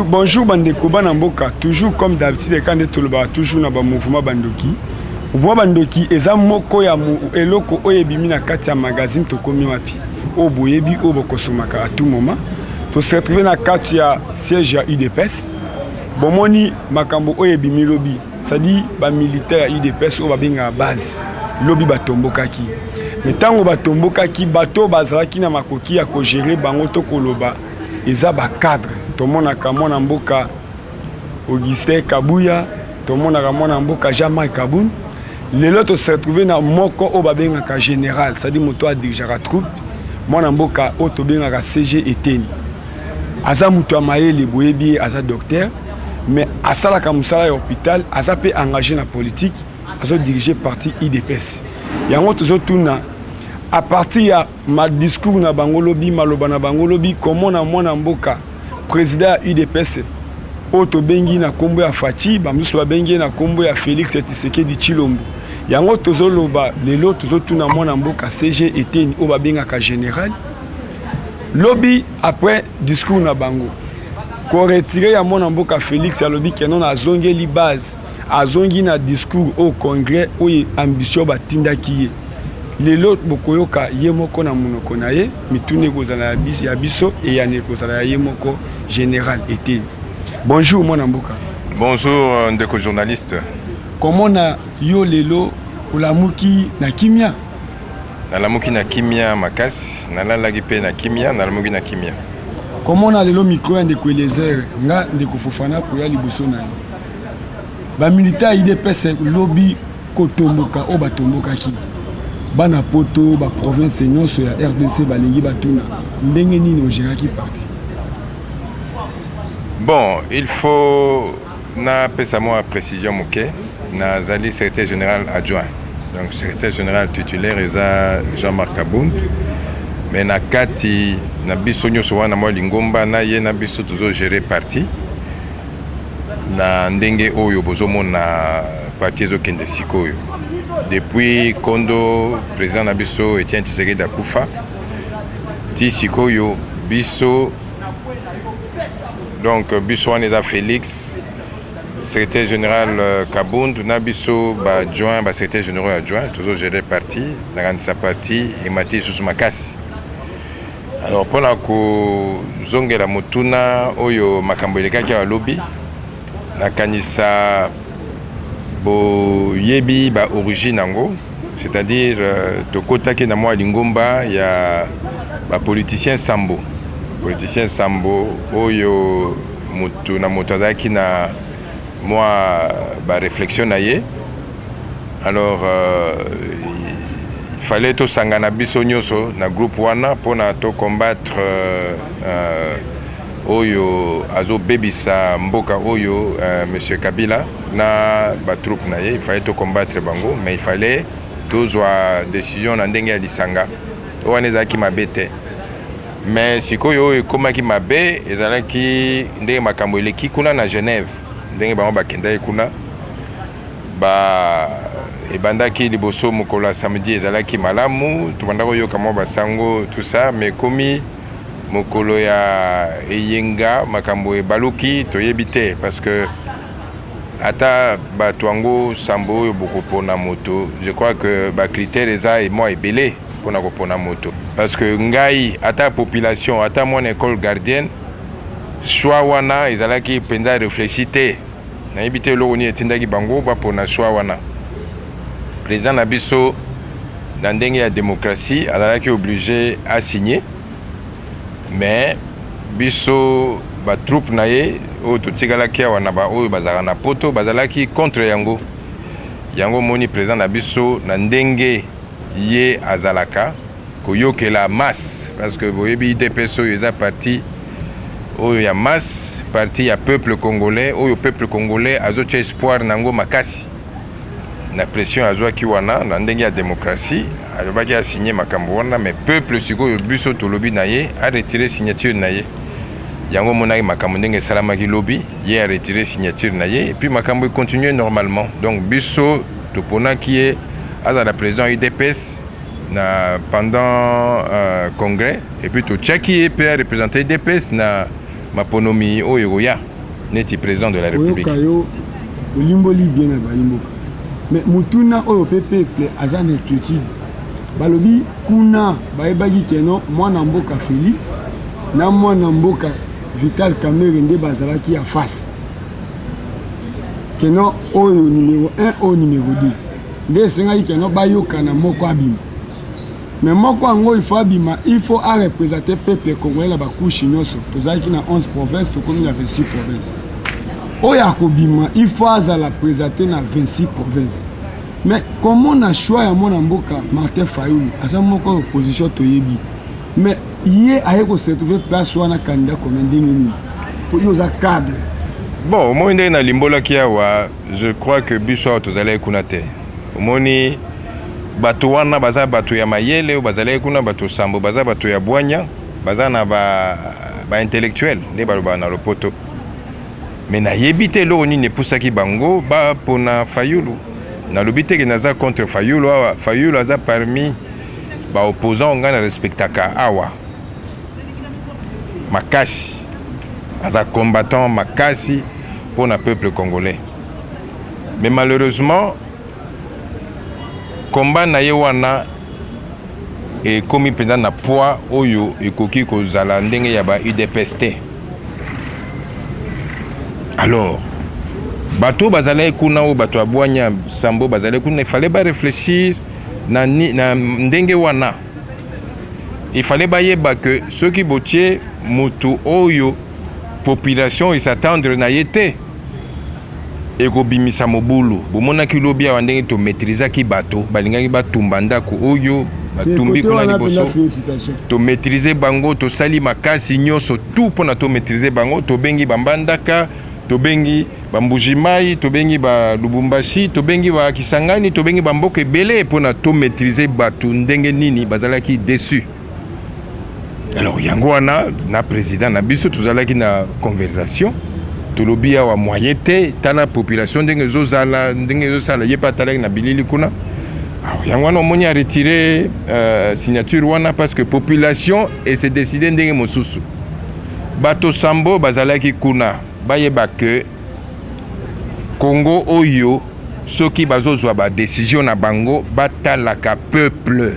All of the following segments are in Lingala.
Bonjour bandeko bana mboka, toujours comme d'habitude quand nde tolobaka toujours na ba mouvement bandoki. Mouvement bandoki eza moko ya eloko oyo ebimi na kati ya magazine tokomi wapi oyo boyebi oyo bokosomaka à tout moment. To se retrouver na kati ya siège ya UDPS. Bomoni makambo oyo ebimi lobi, c'est-à-dire ba militaire ya UDPS oyo babengaka base lobi batombokaki. Mais ntango batombokaki, bato bazalaki na makoki ya kogérer bango to koloba eza bacadre. Tomonaka mwana mboka Augustin Kabuya, tomonaka mwana mboka Jean-Marc Kabund. Lelo tose retrouve na moko oyo babengaka général, c'est-à-dire moto adirigeaka troupe, mwana mboka oyo tobengaka CG Eteni. Aza moto ya mayele, boyebi ye, aza docteur mais asalaka mosala ya hôpital, aza mpe engagé na politique, azodirige parti UDPS. Yango tozotuna à partir ya madiscours na bango lobi, maloba na bango lobi, komona mwana mboka président ya UDPS oyo tobengi na nkombo ya Fatshi, bamosusu babengi ye na nkombo ya Félix Tshisekedi Tshilombo. Yango tozoloba lelo, tozotuna mwana mboka CG Eteni oyo babengaka général, lobi après discours na bango koretirer ya mwana mboka Félix, alobi ke non, azongeli base, azongi na discours au congrès oyo ambition batindaki ye. Lelo bokoyoka ye moko na monoko na ye, mituna ekozala ya biso, eyano ekozala ya ye moko général Eteni. Bonjour mwana mboka. Bonjour ndeko journaliste. Komona yo lelo olamuki na kimia? Nalamuki na kimia makasi, nalalaki mpe na kimia, nalamuki na kimia. Komona lelo micro ya ndeko Eliezer, nga ndeko Fofana koya liboso na yo, bamilitaire ya UDPS lobi kotomboka oyo batombokaki, bana poto, baprovince nyonso ya RDC balingi batuna ndenge nini ogéraki parti. Bon, il faut napesa mwa précision moke. Nazali secrétaire général adjoint, donc secrétaire général titulaire eza Jean-Marc Kabund, mais na kati na biso nyonso wana mwa lingomba na ye na biso tozogérer parti na ndenge oyo bozomona parti ezokende sikoyo. Depuis kondo président na biso Etienne Tshisekedi akufa ti sikoyo, biso, donc biso wana eza Félix, secrétaire général Kabund, na biso baadjoint, basecrétaire généraux adjoint, tozogérer parti. Nakanisa parti emati lisusu makasi. Alors, mpona kozongela motuna oyo, makambo elekaki awa lobi, nakanisa boyebi baorigine yango, c'est-à-dire tokɔtaki na mwa lingomba ya bapoliticien sambo, politicien sambo oyo motu na moto azalaki na mwa baréflexion na ye. Alors il fallait tosangana biso nyonso na groupe wana mpona tocombattre oyo azobebisa mboka oyo, monsieur Kabila na batroupe na ye. Il fallait tocombattre bango, mais il fallait tozwa décision na ndenge ya lisanga. Oyo wana ezalaki mabe te, mais sikoyo oyo ekomaki mabe ezalaki ndenge makambo eleki kuna na Genève, ndenge bango bakendaki kuna. Ba ebandaki liboso mokolo ya samedi, ezalaki malamu, tobanda koyoka mwa basango, tout ça, mais ekomi mokolo ya eyenga, makambo ebaluki, toyebi te, parce que ata bato yango sambo oyo bokopona moto, je crois que bacritère eza mwa ebele mpona kopona moto, parce que ngai ata population, ata mwana école gardienne, choix wana ezalaki mpenza réfléchi te. Nayebi te eloko nini etindaki bango bapona choix wana. Président na biso, na ndenge ya démocratie, azalaki obligé asigner, mais biso batroupe na ye oyo totikalaki awa na baoyo bazalaka na poto bazalaki contre yango. Yango omoni président na biso, na ndenge ye azalaka koyokela masse, parce que boyebi UDPS oyo eza parti oyo ya masse, parti ya peuple congolais, oyo peuple congolais azotia espoir na yango makasi. Na pression azwaki wana, na ndenge ya démocratie, alobaki asigne makambo wana, mais peuple sikoyo, biso tolobi na ye aretire signature na ye. Yango omonaki makambo ndenge esalamaki lobi, ye aretire signature na ye et puis makambo econtinue normalement. Donc biso toponaki ye azala président UDPS na pendant congrès et puis totiaki ye mpe areprésente UDPS na maponomi oyo ekoya. neti président de la République. Koyoka yo olimboli bien na bayimboka, mais motuna oyo mpe peuple aza na inquiétude. Balobi kuna bayebaki que non, mwana mboka Félix na mwana mboka Vital Kamerhe nde bazalaki ya face, que non, oyo numéro 1, oyo numéro 2, nde esengaki que non, bayokana, moko abima. Mais moko yango, il faut abima, il faut areprésente peuple congolais na bacouches nyonso. Tozalaki na 11 province, tokomi na 26 province. Oyo akobima, il faut azala présente na 26 province. Mais comment na choix ya mwana mboka Martin Fayulu, aza moko ya opposition, toyebi, mais ye aye kose trouver place wana candidat commun, ndenge nini? Po ye oza cadre. Bon, omoni ndenge nalimbolaki awa, je crois que biso awa tozalaki kuna te. Omoni bato wana baza bato ya mayele oyo bazalaki kuna, bato sambo, baza bato ya bwanya, baza na baintellectuel ba nde balobaka na lopoto. Mais nayebi te eloko nini epusaki bango bapona Fayulu. Nalobi te que naza contre Fayulu awa. Fayulu aza parmi baopposant ngai na respectaka awa makasi. Aza combattant makasi mpona peuple congolais, mais malheureusement combat na ye wana ekomi mpenza na poids oyo ekoki kozala ndenge ya ba UDPS te. Alors bato oyo bazalaki kuna, oyo bato ya bwanya sambo bazalaki kuna, il fallait baréfléchir na ndenge wana. Il fallait bayeba que soki botie motu oyo population es'attendre na ye te, ekobimisa mobulu. Bomonaki lobi awa ndenge tomaîtrisaki bato balingaki batumba ndako oyo batumbi kuna liboso. Tomaîtrise bango, tosali makasi nyonso tout mpona tomaîtrise bango. Tobengi bambandaka, tobengi bambujimai, tobengi balubumbashi, tobengi bakisangani, tobengi bamboka ebele mpona tomaîtrise bato ndenge nini bazalaki déçu. Alors yango wana na président na biso tozalaki na conversation, tolobi awa moyen te, tala population ndenge ezozala, ndenge ezosala. Ye mpe atalaki na bilili kuna. Alors yango wana omoni aretire signature wana, parce que population ese décide ndenge mosusu. Bato sambo bazalaki kuna bayeba que Congo oyo, soki bazozwa badécision na bango, batalaka peuple,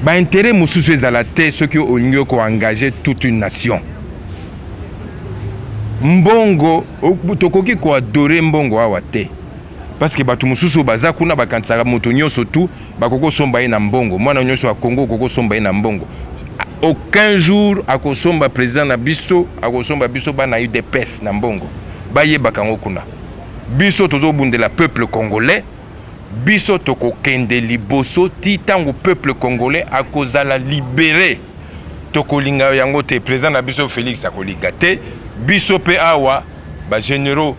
baintérêt mosusu ezala te. Soki olingi koengage toute une nation, mbongo, tokoki koadorer mbongo awa te, parce que bato mosusu baza kuna bakanisaka moto nyonso tu bakoki kosomba ye na mbongo. Mwana nyonso ya Kongo okoki kosomba ye na mbongo. Aucun jour akosomba président na biso, akosomba biso bana UDPS na mbongo. Bayebaka yango kuna. Biso tozobundela peuple congolais. Biso tokokende liboso ti ntango peuple congolais akozala libéré. Tokolinga yango te. Président na biso Félix akolinga te. Biso mpe awa, bagénéraux,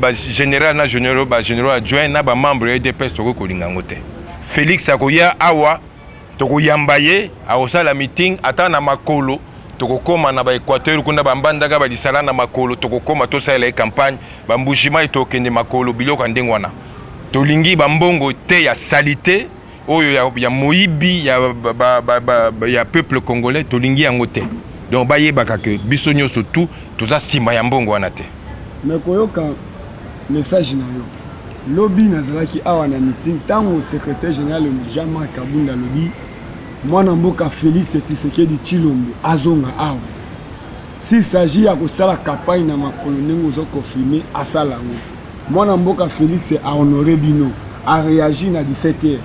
bagénéral na généraux, bagénéraux adjoint na bamembre ya UDPS, tokoki kolinga yango te. Félix akoya awa, tokoyamba ye, akosala meeting ata na makolo. Tokokóma na baéquateur kuna, bambandaka, balisala na makolo, tokokóma tosalela ye campagne. Bambujimai tokende makolo. Biloko ya ndenge wana tolingi, bambongo te ya saleté oyo ya moyibi ba, ba, ba, ya peuple congolais, tolingi yango te. Donc bayebaka que biso nyonso tu toza nsima ya mbongo wana te. Mais koyoka message na yo, lobi nazalaki awa na meeting, ntango secrétaire général Jean-Marc Kabunda alobi mwana mboka Félix Tshisekedi Tshilombo azonga awa, s'il s'agit ya kosala campagne na makolo, ndenge ozoconfirme, asala yango. Mwana mboka Félix ahonore bino, aréagir na 17 heures,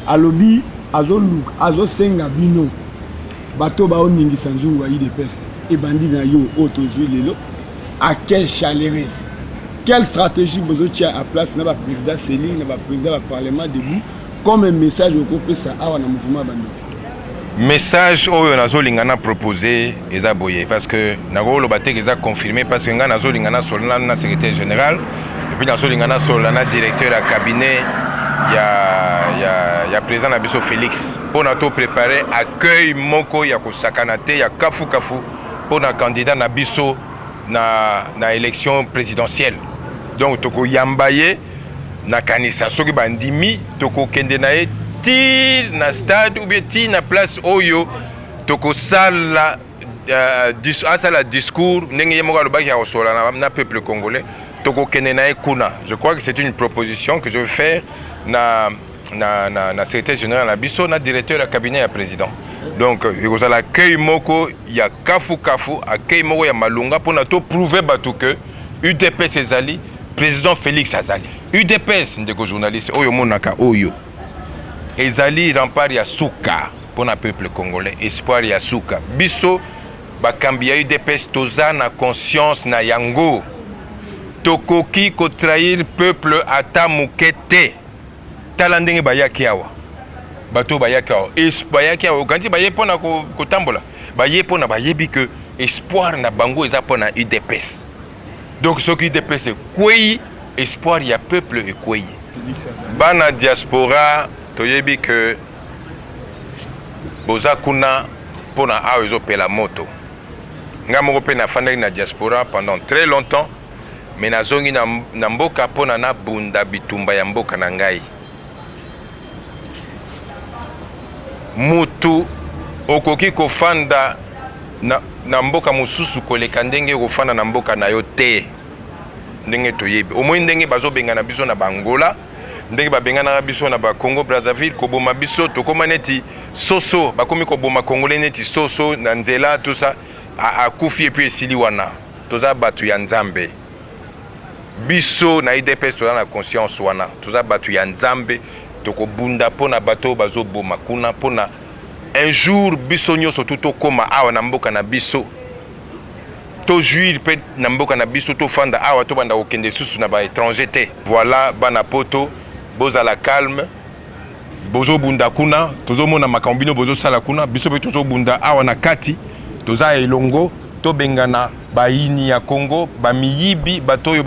alobi azoluka, azosenga bino bato baoningisa nzungu ya UDPS. Ebandi na yo oyo tozwi lelo, à quelle chaleureuse, quelle stratégie bozotia à place na baprésident cellule, na baprésident baparlement debout, comme un message okopesa awa na mouvement ya bandoki? Message oyo nazolinga na propose eza boye, parce que nakoloba te eza confirmé, parce que ngai nazolinga nasolola na secrétaire général et puis nazolinga nasolola na directeur ya cabinet ya président na biso Félix, mpona toprépare accueil moko ya kosakana te, ya kafukafu, mpona candidat na biso na élection présidentielle. Donc tokoyamba ye, nakanisa soki bandimi, tokokende na ye ti na stade ou bien ti na place oyo tokosala. uh, asala discours ndenge ye moko alobaki akosolola na, na peuple congolais. Tokokende na ye kuna. Je crois que c'est une proposition que je vais faire na na, na, na secrétaire général na biso, na directeur ya cabinet ya président. Donc ekozala accueil moko ya kafu kafu, accueil moko ya malonga mpona toprouver bato que UDPS ezali, président Félix azali UDPS. Ndeko journaliste, oyo omonaka oyo ezali rempart ya suka mpona peuple congolais, espoir ya suka. Biso bakambi ya UDPS toza na conscience na yango, tokoki kotrahir peuple ata moke te. Tala ndenge bayaki awa, bato bayaki awa, bayaki awa okanisi baye mpona kotambola, baye mpona bayebi ke espoir na bango eza mpona UDPS. Donc soki UDPS ekwei, espoir ya peuple ekwei. Bana diaspora, toyebi ke boza kuna mpona awa ezopela moto. Ngai moko mpe nafandaki na diaspora pendant très longtemps, mais nazongi na, na mboka mpona nabunda bitumba ya mboka na ngai. Mutu okoki kofanda na, na mboka mosusu koleka ndenge okofanda na mboka na yo te. Ndenge toyebi, omoi ndenge bazobengana biso na Bangola, ndenge babenganaka biso na Bacongo Brazzaville, koboma biso, tokóma neti soso, bakomi koboma Congolais neti soso na nzela, tout ça, akufi et puis esili wana. Toza bato ya Nzambe. Biso na UDPS toza na conscience wana, toza bato ya Nzambe. Tokobunda mpo na bato oyo bazoboma kuna, mpona un jour biso nyonso tu tokóma awa na mboka na biso, tojouir mpe na mboka na biso, tofanda awa, tobanda kokende susu na baétranger te. Voilà, bana Poto, bozala calme. Bozobunda kuna, tozomona makambo bino bozosala kuna. Biso mpe tozobunda awa na kati, toza elongo. Tobengana bayini ya Congo, bamiyibi, bato oyo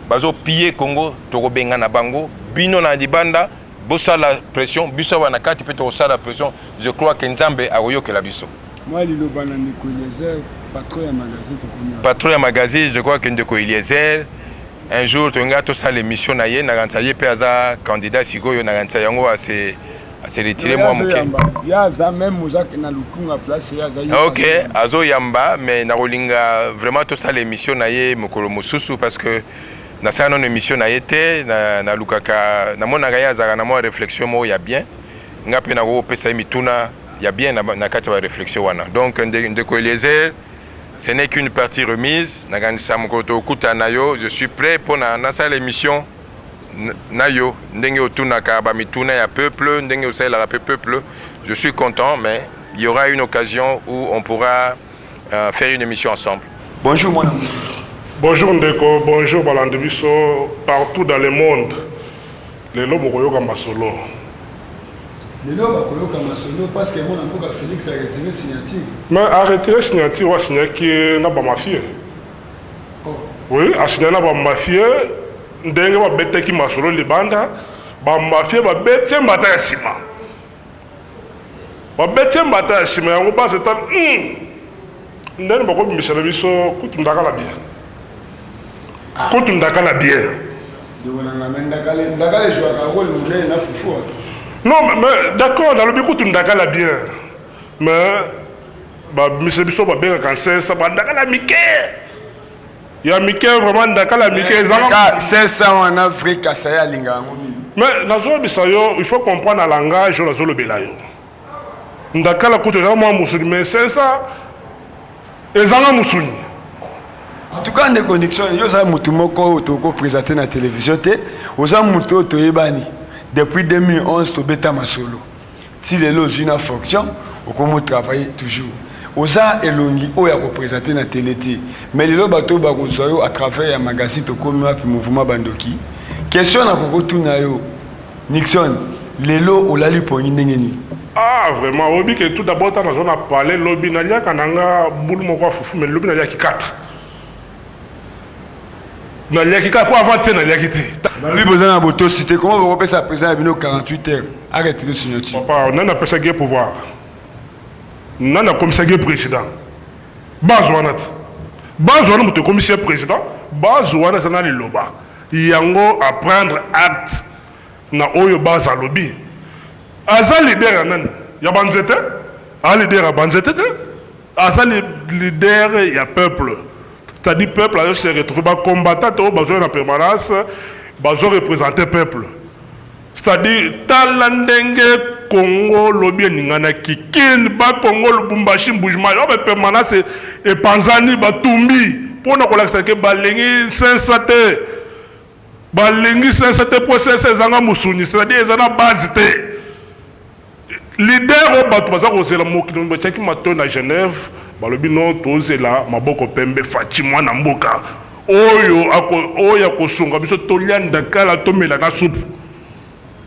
bazopiller Congo, tokobengana bango. Bino na libanda bosala pression, biso awa na kati mpe tokosala pression. Je crois que Nzambe akoyokela biso. Mwa liloba na ndeko Eliezer, patron ya magazine Tokomi. Patron ya magazine, je crois que ndeko Eliezer, un jour tolinga tosala émission na ye. Nakanisa ye mpe aza candidat sikoyo, nakanisa yango ase ase retirer mwa moke. Ye aza même oza na Lukunga place ye aza. Ok, azoyamba, mais nakolinga vraiment tosala émission na ye mokolo mosusu, parce que nasala nano émission na ye te. Nalukaka, namonaka ye azalaka na mwa réflexion moko ya bien. Nga mpe nakokopesa ye mituna ya bien na kati ya baréflexion wana. Donc ndeko Eliezer, ce n'est qu'une partie remise. Nakanisa mokolo tokutana na yo, je suis prêt mpona nasala émission na yo. Ndenge otunaka bamituna ya peuple, ndenge osalelaka mpe peuple, je suis content, mais il y aura une occasion où on pourra faire une émission ensemble. Bonjour mwana. Bonjour ndeko, bonjour balandi biso partout dans le monde. Lelo bokoyoka masolo. Lelo bakoyoka masolo parce que mwana mboka Félix a retiré signature. Mais a retiré signature, asignaki na bamafie. Oh. Oui, asignaki na bamafie. Ndenge babetaki masolo libanda, bamafie babeti ye mbata ya nsima, babeti ye mbata ya nsima. Yango base etali ndenge bakobimisela biso kutu ndakala bien, kutu ndakala bien. Ndeko na ngai, mais ndakala, ndakala ezwaka rôle monene na fufu. Non mais d'accord, nalobi kutu ndakala bien, mais babimisela biso babengaka nsesa, bandakala mike ya mike, vraiment ndakala mike ezanga. 500 wana vrai Kasaï alingaka yango mingi. Mais nazolobisa yo, il faut comprendre na langage oyo nazolobela yo. Ndakala kutu ezanga mwa mosuni, mais 500 ezanga mosuni. En tout cas, ndeko Nixon, yo oza motu moko oyo tokoprésente na télévision te. Oza motu oyo toyebani depuis 2011, tobeta masolo ti lelo. Ozwi na fonction, okomi travailler toujours, oza elongi oyo ya koprésente na télé te. Mais lelo bato oyo bakozwa yo à travers ya magazine Tokomi Wapi, mouvement bandoki. Question na kokotuna yo, Nixon, lelo olali pongi ndenge nini? Ah vraiment, oyebi ke tout d'abord, ntango nazo na palais lobi, naliaka na nga bulu moko ya fufu, mais lobi naliaki 4, naliaki kaka po avant te naliaki te. Balobi boza na botosi te. Comment bokopesa président ya bino 48 heures aretire signature? Papa, nani apesaki ye pouvoir? Nani akomisaki ye président? Base wana te, base wana moto ekomisi ye président. Base wana eza na liloba yango, aprendre acte na oyo base alobi. Aza leader ya nani? Ya banzete? Aza leader ya banzete te. Aza leader ya peuple. C'est-à-dire peuple azo se retrouver ba combattant to bazo na permanence bazo représenter peuple. C'est-à-dire tala ndenge Congo lobi eninganaki Kin ba Congo Lubumbashi Mbujimayi oyo ba permanence epanzani batumbi mpo na kolakisa ke balingi 500 te balingi 500 te mpo 500 ezanga mosuni, c'est-à-dire eza na base te. Leader oyo bato baza kozela mokili batiaki matoi na Genève, balobi no tozela maboko pembe Fatshi mwana mboka oyo oyo akosunga biso tolia ndakala tomela na supu.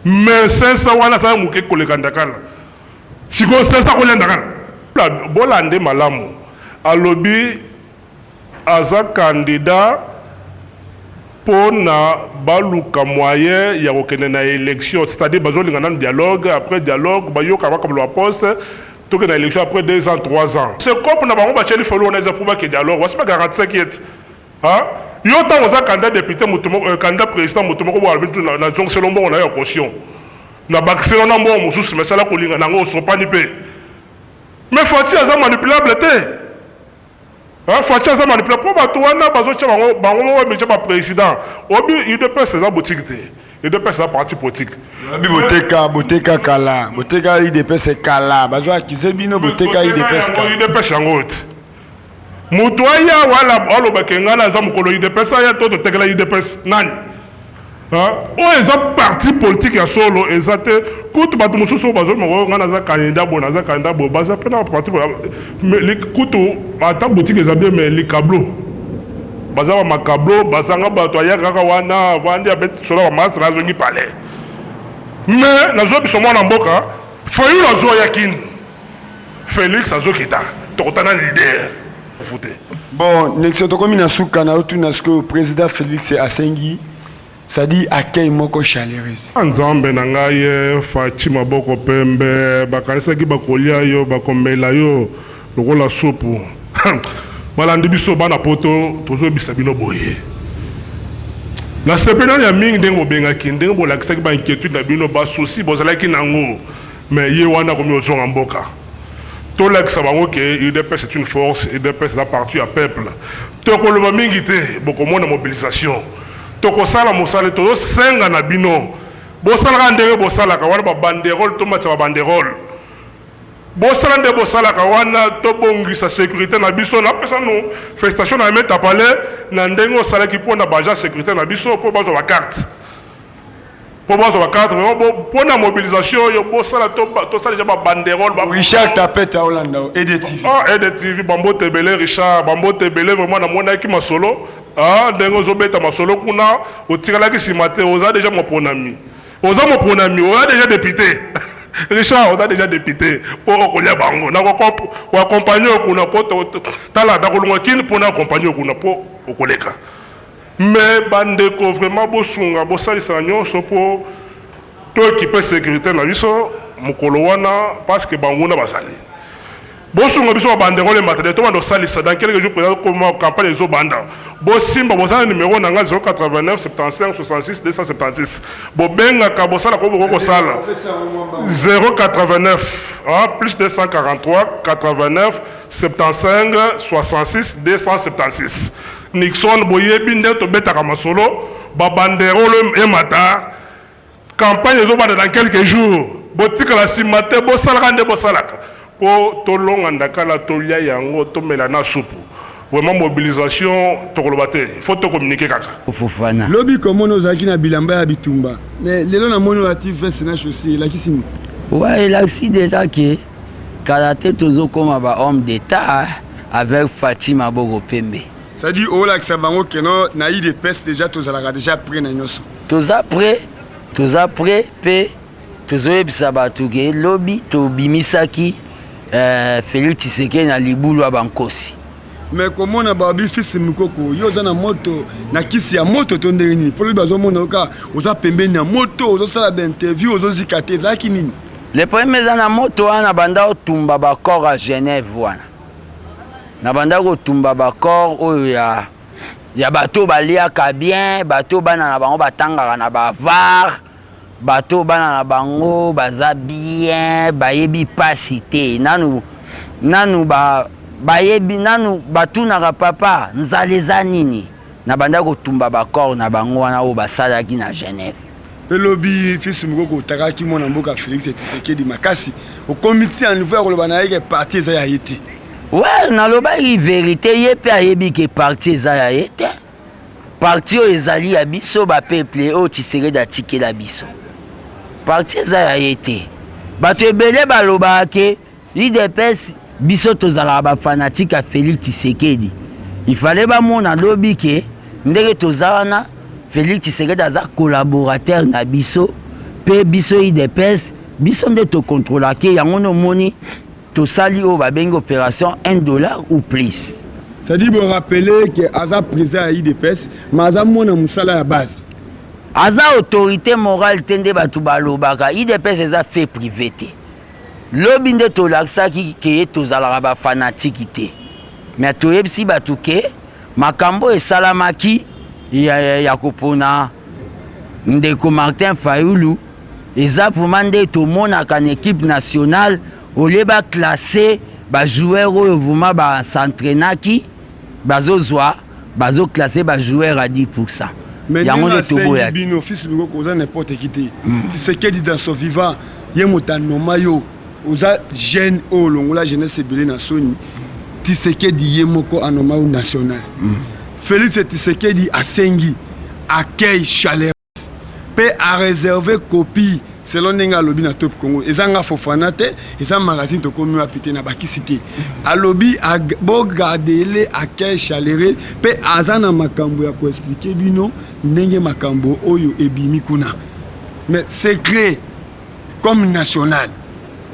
Mais 500 wana azala moke koleka ndakala. Sikoyo 500 kolia ndakala. Bolande malamu alobi aza candidat mpona baluka moyen ya kokende na élection, c'est-à-dire bazolinga nanu dialogue, après dialogue bayoka bakabela baposte, tokende na élection après 2 ans, 3 ans. C'est comme na bango batieli folu wana eza mpo bake dialogue, basi bagarantisaki ete yo ntango oza candidat député, moto moko candidat président, moto moko bo alobi nazongisela mbongo na yo ya caution, na bakisela na mbongo mosusu, mais sala kolinga nango osopani mpe. Mais Fatshi aza manipulable te. Fatshi aza manipulable mpo bato wana bazotia bango bango moko bamitya baprésident. Obi UDPS eza boutique te, UDPS eza parti politique. Babi boteka, boteka kala, boteka UDPS kala, bazo akize bino boteka UDPS kala. UDPS yango te, moto aya wala alobaka ngai naza mokolo UDPS, aya to totekela UDPS nani? Oyo eza parti politique ya solo eza te. Kutu bato mosusu oyo bazomoko ngai naza candidat boye, naza candidat boye, baza mpe na parti. Kutu ata boutique eza bien, mais likablo baza bamakablo, bazanga bato ayaka kaka wana vandi abeti solo bamasa nazongi palais. Mais nazobiso mwana mboka Fayulu azoya Kini, Félix azokita, tokotana leader fute. Bon, Nixon, tokomi na suka na otuna sikoyo président Félix asengi, c'est-à-dire accueil moko chaleureuse. Nzambe na ngai, Fatshi maboko pembe, bakanisaki bakolia yo, bakomela yo lokola supu. Balandi biso bana poto, tozobisa bino boye nasepeli nani ya mingi ndenge bobengaki, ndenge bolakisaki bainquiétude na bino, basusi bozalaki nango. Mais ye wana akomi ozonga mboka, tolakisa bango ke UDPS c'est une force, UDPS eza parti ya peuple. Tokoloba mingi te, bokomona mobilisation, tokosala mosala. Tozosenga na bino bosalaka ndenge bosalaka wana babanderole, tomatisa babanderole, bosala nde bosalaka wana, tobongisa sécurité na biso. Napesa no félicitation na meta palais na ndenge osalaki mpona baagent sécurité na biso mpo bazwa bacarte, mpo bazwa bacarte mpo na mobilisation oyo bosala. Tosala deja babanderole. Richard Tapeta olanda EDTV. Ah, EDTV, bambote ebele Richard, bambote ebele vraiment. Namonaki masolo ndenge ozobeta masolo kuna, otikalaki nsima te, oza deja moponami, oza moponami, oza deja député. Richard, oza déjà député mpo okolia bango nakoaccompagne yo kuna mpo tala nakolongwa Kini mpo na accompagne yo kuna mpo okoleka. Mais bandeko, vraiment bosunga, bosalisana nyonso mpo toéquipe sécurité na biso mokolo wana, parce que banguna bazali. Bosunga biso babanderole matériel, tobanda kosalisa dans quelques jours. Président koma campagne ezobanda, bosimba, bozala numéro na nga 089 75 66 276, bobengaka, bosala ko boko kosala 089 plus 243 89 75 66 276. Nixon, boyebi nde tobetaka masolo, babanderole emata, campagne ezobanda dans quelques jours. Botikala nsima te, bosalaka nde bosalaka mpo tolonga ndakala, tolia yango, tomela na supu. Vraiment mobilisation tokoloba te, il faut tocommuniquer kaka. Fofana. Lobi komona ozalaki na bilamba ya bitumba, mais lelo namoni olati veste na chaussure, elakisi nini? Ouais, elakisi déjà ke kala te tozokóma ba homme d'état avec Fatshi maboko pembe. C'est-à-dire olakisa bango keno na UDPS déjà tozalaka déjà prêt na nyonso. Toza prêt, toza prêt mpe tozoyebisa bato ke lobi tobimisaki Félix Tshisekedi na libulu ya bankosi. Mais komona babi fils Mokoko, yo oza na moto na kisi ya moto to ndenge nini? Mpo lobi bazomona yoka oza pembeni ya moto, ozosala bainterview, ozozika te, ezalaki nini? Le problème eza na moto wana, banda otumba baaccord ya Genève wana, na banda kotumba baaccord oyo ya bato baliaka bien, bato bana na bango batangaka na bavar, bato bana na bango baza bien, bayebi pasi te nanu nanu ba. Bayebi nanu batunaka papa nzala eza nini? Na banda kotumba ba corps na bango wana oyo basalaki na Genève. Pe lobi fils Mukoko otakaki mwana mboka Felix Tshisekedi makasi okomi ti na niveau ya koloba na ye ke parti eza ya ye te. Ouais, nalobaki verite, ye pe ayebi ke parti eza ya ye te. Parti oyo ezali ya biso ba peuple oyo Tshisekedi atikela biso. Parti eza ya ye te. Bato ebele balobaka ke Udps biso tozalaka ba fanatique ya Felix Tshisekedi. Il fallait bamona lobi ke ndenge toza wana Felix Tshisekedi aza collaborateur na biso pe biso udps biso nde to controlake yango nde omoni tosali oyo babengi opération 1 dollar ou plus. C'est-à-dire bo rappeler que aza président ya udps mais aza mwana musala ya base. Aza autorité morale te nde bato balobaka udps eza fait privé te. Lobi nde tolakisaki ke tozalaka ba fanatique te mais toyebisi batu ke makambo oyo esalamaki ya, ya kopona ndeko Martin Fayulu eza vraiment nde tomonaka na equipe nationale au lieu ba classer ba joueurs oyo vraiment ba s'entraînaki bazozwa bazo classer ba joueurs à 10%. Mais yango nde toboya bino fils Mukoko oza n'importe qui te. Tshisekedi dans son vivant ye moto anoma yo oza jeune oyo olongola jeunesse ebele na soni Tshisekedi ye moko anoma yo national. Felix Tshisekedi asengi accueil chaleureux pe a reserve copie selon ndenge alobi na Top Congo. Eza nga Fofana te, eza magazine tokomi wapi te na bakisi te. Alobi bo gardele accueil chaleureux pe aza na makambo ya ko expliquer bino ndenge makambo oyo ebimi kuna. Mais secret comme national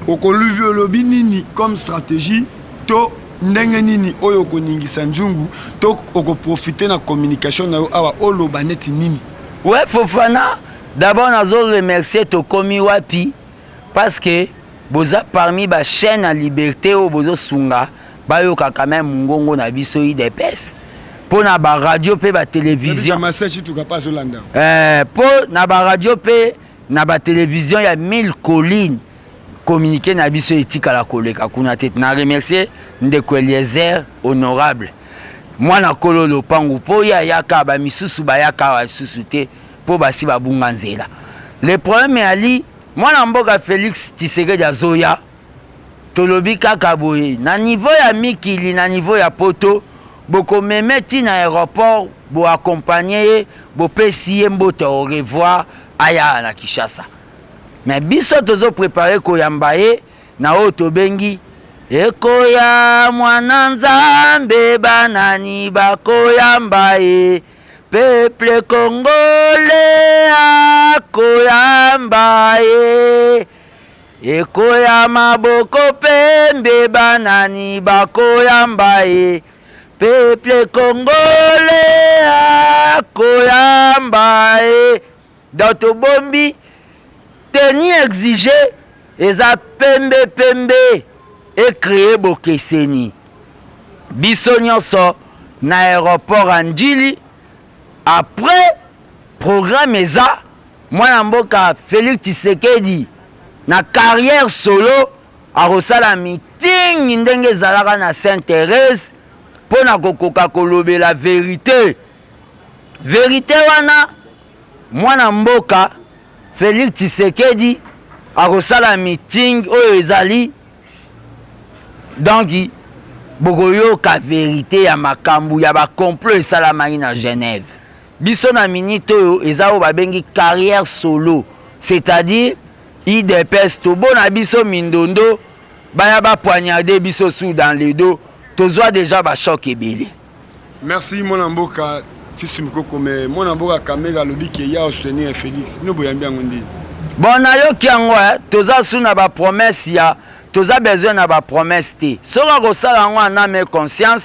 okolubi olobi nini comme stratégie to ndenge nini oyo okoningisa nzungu to okoprofite na communication na yo awa oloba neti nini? Ouais Fofana, d'abord nazo remercier tokomi wapi parce que boza parmi ba chaîne ya liberté oyo bozo sunga bayoka quand même mungongo na biso udps mpo na ba radio mpe ba télévision mpo na ba radio mpe na ba télévision ya 1000 collines communiqué na biso etikala koleka kuna te. Na remercier ndeko Eliezer honorable mwana kolo lopangu mpo ye ayaka, ba misusu bayaka awa lisusu te mpo basi babunga nzela. Le problème eyali mwana mboka Felix Tshisekedi azoya, tolobi kaka boye na niveau ya mikili, na niveau ya poto bokomeme ti na aéroport, bo accompagner ye, bopesi ye mbote au revoir, aya na Kinshasa. Mais biso tozo preparer koyamba ye na oyo tobengi ekoya mwana Nzambe banani bakoyamba ye peuple congolais akoyamba ye ekoya maboko pembe banani bakoyamba ye peuple congolais akoyamba ye. Donc tobombi tenue exige eza pembe pembe e créer bokeseni. Biso nyonso na aéroport ya Ndjili après programme eza mwana mboka Felix Tshisekedi na carrière solo akosala meeting ndenge ezalaka na Sainte Therèse mpo na kokoka kolobela verite. Verite wana mwana mboka Felix Tshisekedi akosala meeting oyo ezali donc bokoyoka verite ya makambo ya ba complot esalamaki na Genève. Biso na minute oyo eza oyo babengi carrière solo, c'est-à-dire UDPS tobona biso mindondo baya ba poignarder biso sous dans le dos, tozwa dejà ba choc ebele. Merci mwana mboka fils Mukoko mais mwana mboka Kamere alobi ke ya soutenir Felix bino boyambi yango nde. Bon nayoki yango eh, toza su na ba promesse ya toza besoin na ba promesse te soki akosala yango en ame et conscience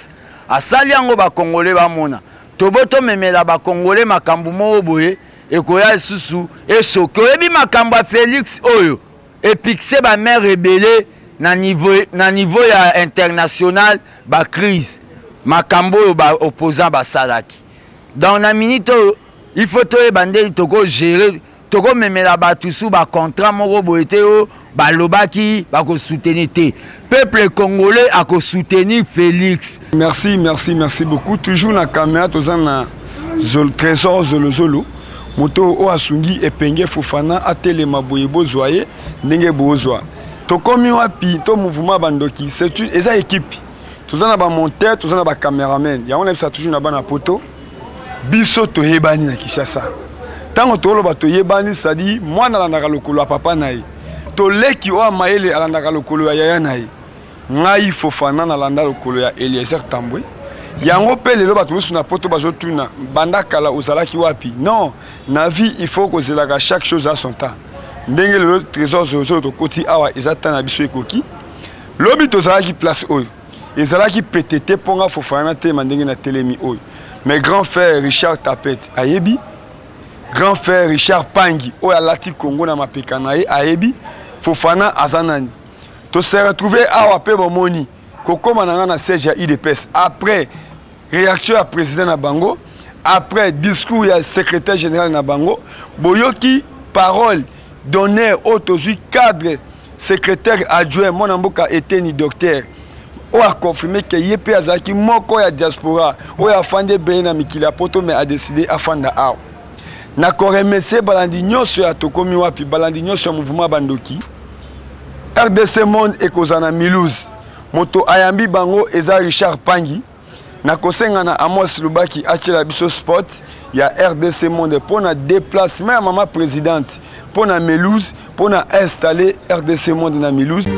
asali yango ba congolais bamona tobo tomemela ba congolais makambo moko boye ekoya lisusu esoki oyebi makambo ya Felix oyo epixe ba mère ebele na niveau, na niveau ya international ba crise makambo oyo ba opposant basalaki donc na minute oyo il faut toyeba ndenge toko gérer tokomemela bato su ba contrat moko boye te o. Balobaki bako soutenir te. Peuple congolais ako soutenir Felix. Merci, merci, merci beaucoup. Toujours na caméra toza na Zol Trésor Zolozolo. Moto oyo asungi Epenge Fofana atelema boye bozwa ye ndenge bozwa. Tokomi wapi to mouvement bandoki c'est une eza équipe. Toza na ba monteur, toza na ba cameraman. Yango na bisa toujours na bana poto. Biso toyebani na Kinshasa. Tango toloba toyebani, c'est-à-dire mwana alandaka lokolo ya papa na ye. To leki oyo mayele alandaka lokolo ya yaya na ye. Ngai Fofana nalanda lokolo ya Eliezer Tambwe. Yango mpe lelo bato mosusu na poto bazotuna banda kala ozalaki wapi? Non, na vie il faut kozelaka chaque chose à son temps. Ndenge lelo Trésor Zolozolo tokoti awa eza temps na biso ekoki. Lobi tozalaki place oyo. Ezalaki pete te mpo nga Fofana natelema ndenge natelemi oyo. Mais grand frère Richard Tapet ayebi, grand frère Richard Pangi oyo alati Congo na mapeka na ye ayebi Fofana aza nani. To se retrouver awa mpe bomoni kokoma na nga na siège ya UDPS après réaction ya président na bango, après discours ya secrétaire général na bango, boyoki parole d'honneur oyo tozwi cadre secrétaire adjoint mwana mboka Eteni docteur oyo aconfirme ke ye mpe azalaki moko ya diaspora oyo afandi ebele na mikili ya poto mais adeside afanda awa. Na koremercier balandi nyonso ya Tokomi Wapi, balandi nyonso ya mouvement bandoki. RDC Monde ekozala na Mulhouse. Moto ayambi bango eza Richard Pangi. Nakosenga na Amos Lubaki atiela biso spot ya RDC Monde mpo na déplacement ya mama présidente mpo na Mulhouse, mpo na installer RDC Monde na Mulhouse.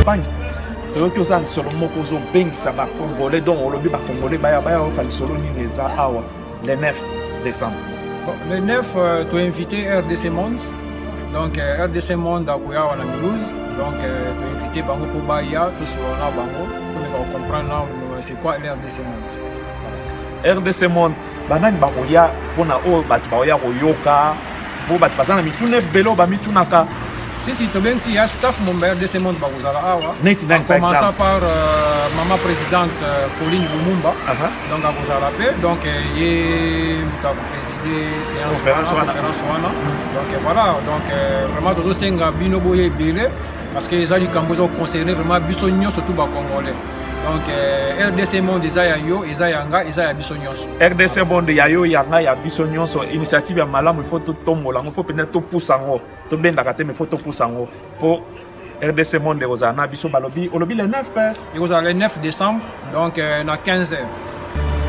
Pangi, toyoki oza lisolo moko ozobengisa bacongolais, donc olobi bacongolais baya baya oyoka lisolo nini eza awa le 9 décembre. Bon, le 9, euh, tu as invité RDC Monde. Donc, euh, RDC Monde akoya awa na Mulhouse. Donc, euh, tu as invité bango po baya, tosolola na bango, tomeka comprendre c'est quoi RDC Monde. RDC Monde, banani bakoya mpona oyo bato bakoya koyoka mpo bato baza na mituna ebele oyo bamitunaka. Si, si, tobengisi ya staff momba RDC Monde bakozala awa. Neti nani, par Commençant exemple? par euh, maman présidente euh, Pauline Lumumba. Uh-huh. Donc akozala pe donc euh, ye moto akopréside séance Conférence wana, wana. conférence wana. Donc euh, voilà, donc euh, vraiment tozosenga bino boye ebele parce que eza likambo ezoconcerne vraiment biso nyonso tout bacongolais. Donc euh, RDC Monde eza ya yo, eza ya nga, eza ya biso nyonso. RDC Monde ya yo, ya nga, ya biso nyonso, initiative ya malamu, il faut totombola yango, il faut mpenza topusa yango, tobendaka te mais il faut topusa yango po RDC Monde ekozala na biso. Balobi, olobi le 9, eh? Ekozala le 9 décembre, donc euh, na 15h.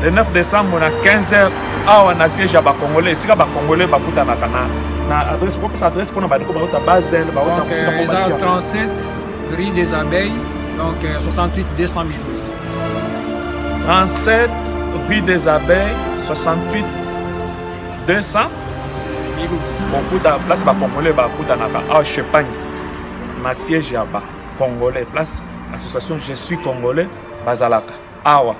Le 9 décembre na 15h awa na siège ya bacongolais, esika bacongolais bakutanaka na na adresse, kopesa adresse mpona bandeko bauta Basel, bauta Donc mosika euh, mpo eza batia. 37 rue des Abeilles, donc euh, 68 200 Mulhouse. 37 rue des Abeilles, 68 200 Mulhouse. Bokuta place bacongolais bakutanaka awa chez Pangi na siège ya bacongolais, place association Je suis congolais bazalaka awa.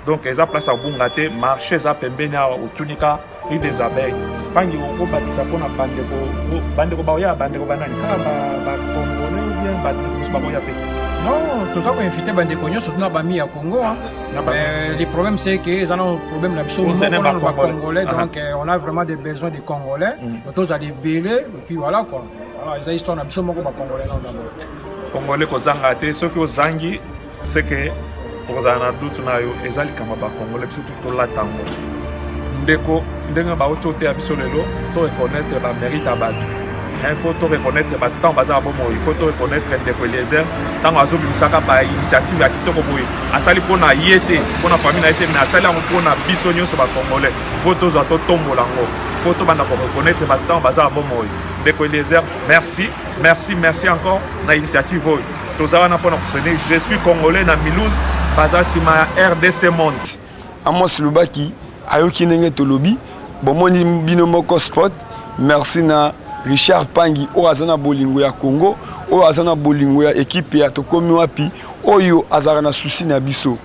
Donc eza place ya kobunga te, marché eza pembeni awa, otunika rue des Abeilles. Pangi, okobakisa mpona bandeko, bandeko baoya, bandeko banani kaka bacongolais ou bien bandeko mosusu bakoya mpe? Non, toza koinvite bandeko nyonso tuna bami ya Congo. Hein. Na ba- Mais le problème c'est que eza nano problème na biso Concernant moko nano ba Congolais. bacongolais. Ah. Donc euh, on a vraiment des besoins des Congolais. Donc tozala ebele et puis voilà quoi. Voilà, eza histoire na biso moko bacongolais nano d'abord. Congolais kozanga te, soki ozangi seke tokozala na doute na yo. Eza likambo ya bacongolais, biso tu tolata yango. Ndeko, ndenge bauti oteya biso lelo, to reconnaître bamérite ya bato. Il faut to reconnaître bato ntango baza na bomoi. Il faut to reconnaître ndeko Eliezer ntango azobimisaka bainitiative ya kitoko boye. Asali mpona ye te, mpona famille na ye te, mais asali yango mpona biso nyonso bacongolais. Il faut tozwa totombola yango, il faut tobanda koreconnaître bato ntango baza na bomoi. Ndeko Eliezer, merci, merci, merci encore na initiative oyo. Toza wana mpona kosone Je suis congolais na Mulhouse, baza nsima ya RDC Monde. Amos Lubaki ayoki ndenge tolobi, bomoni bino moko spot. Merci na Richard Pangi oyo aza na bolingo ya Congo, oyo aza na bolingo ya équipe ya Tokomi Wapi, oyo azalaka na souci na biso.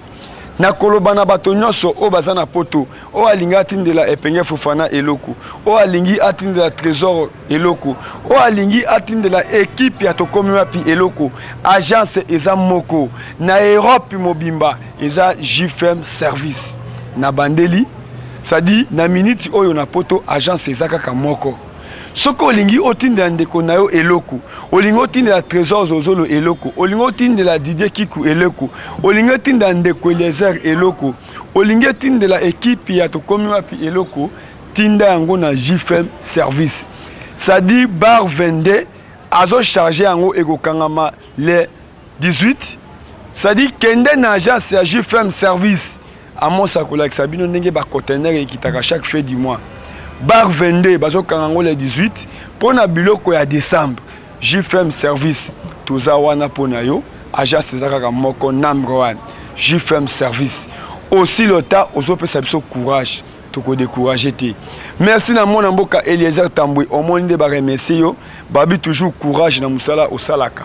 Nakoloba na bato nyonso oyo baza na poto, oyo alingi atindela Epenge Fofana eloko, oyo alingi atindela Trésor eloko, oyo alingi atindela ekipe ya Tokomi Wapi eloko, agence eza moko na Europe mobimba, eza JFM Service. Na bandeli sadi na miniti oyo na poto agence eza kaka moko. Soki olingi otindela ndeko na yo eloko, olingi otindela Trésor Zozolo eloko, olingi otindela Didier Kiku eloko, olingi otindela ndeko Eliezer eloko, olingi otindela ekipe ya Tokomi Wapi eloko, tinda yango na JFM Service. Sadi bar 22 azo charger yango, ekokangama le 18. Sadi kende na agence ya JFM Service. Amos akolakisa bino ndenge ba conteneur ekitaka chaque fin du mois. Bar 22 bazokanga yango le 18 mpo na biloko ya décembre. JFM Service toza wana mpo na yo. Agence eza kaka moko, number 1 JFM Service. Aussi lota ozopesa biso courage, tokodécourage te. Merci na mwana mboka Eliezer Tambwe, omoni nde baremercie yo, babi toujours courage na mosala osalaka.